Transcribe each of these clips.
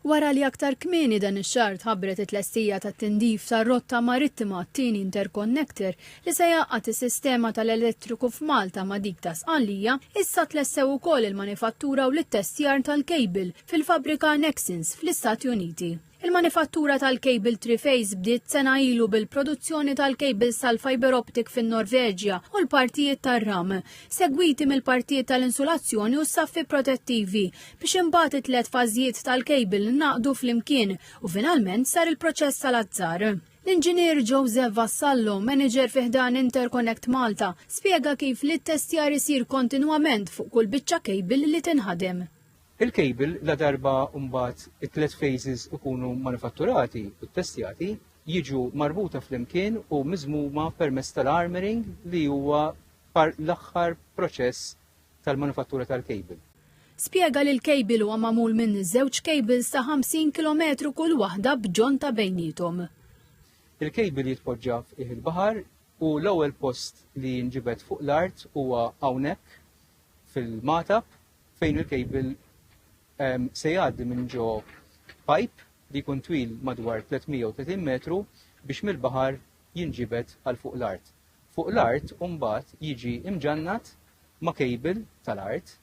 Wara li aktar kmieni dan ix-xahar tħabbret it-tlestija tat-tindif tar-rotta marittima għat-tieni interconnector li se jgħaqqad is-sistema tal-elettriku f'Malta ma' dik ta' Sqallija, issa tlestew ukoll il-manifattura u l-ittestjar tal-cable fil-fabbrika Nexans fl-Istati Uniti. Il-manifattura tal-cable three-phase bdiet sena ilu bil-produzzjoni tal-cables tal-fiber optic fin-Norveġja u l-partijiet tar-ram, segwiti mill-partijiet tal-insulazzjoni u s-saffi protettivi, biex imbagħad it-tliet fażijiet tal-cable ngħaqdu flimkien u finalment sar il-proċess tal-azzar. L-Inġinier Joseph Vassallo, manager fi ħdan Interconnect Malta, spjega kif l-ittestjar isir kontinwament fuq kull biċċa cable li tinħadem. Il-cable ladarba mbagħad it-tliet phases ikunu manifatturati u ttestjati, jiġu marbuta flimkien u miżmuma permezz tal-armoring li huwa l-aħħar proċess tal-manifattura tal-cable. Spjega li l-cable huwa magħmul minn żewġ cables ta' 50 kilometru kull waħda b'ġonta bejniethom. Il-cable jitpoġġa f'qiegħ il-baħar u l-ewwel post li jinġibed fuq l-art huwa hawnhekk fil-Magħtab fejn il-cable se jgħaddi minn ġo pipe li jkun twil madwar 330 metru biex mill-baħar jinġibed għal fuq l-art. Fuq l-art mbagħad jiġi imġannat ma' cable tal-art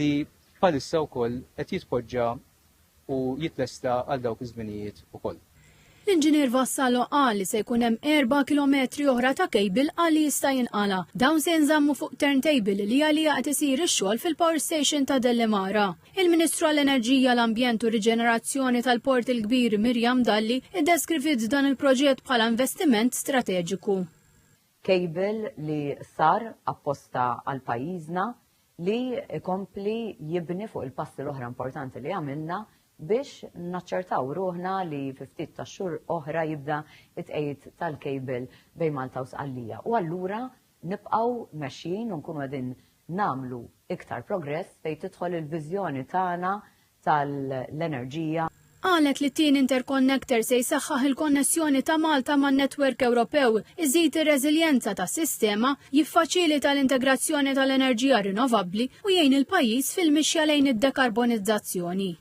li bħalissa wkoll qed jitpoġġa u jitlesta għal dawk iż-żminijiet ukoll. L-Inġinier Vassallo qal li se jkun hemm 4 kilometri oħra ta' cable għal li jista' jinqala'. Dawn se jinżammu fuq turntable li għaliha qed isir ix-xogħol fil-power station ta' Delimara. Il-Ministru għall-Enerġija, l-Ambjent u r-Riġenerazzjoni tal-Port il-Kbir Miriam Dalli iddeskriviet dan il-proġett bħala investiment strateġiku. Cable li sar apposta għal pajjiżna li jkompli jibni fuq il-passi l-oħra importanti li għamilna biex naċċertaw ruħna li fi ftit ta' xhur oħra jibda it-tqegħid tal-cable bejn Malta u Sqallija. U allura nibqgħu mexjin u nkunu qegħdin nagħmlu iktar progress fejn tidħol il-viżjoni tagħna tal-enerġija. Qalet li t-tieni interconnector se jsaħħaħ il-konnessjoni ta' Malta man-netwerk Ewropew, iżid ir-reżiljenza tas-sistema, jiffaċilita l-integrazzjoni tal-enerġija rinnovabbli u jgħin il-pajjiż fil-mixja lejn id-dekarbonizzazzjoni.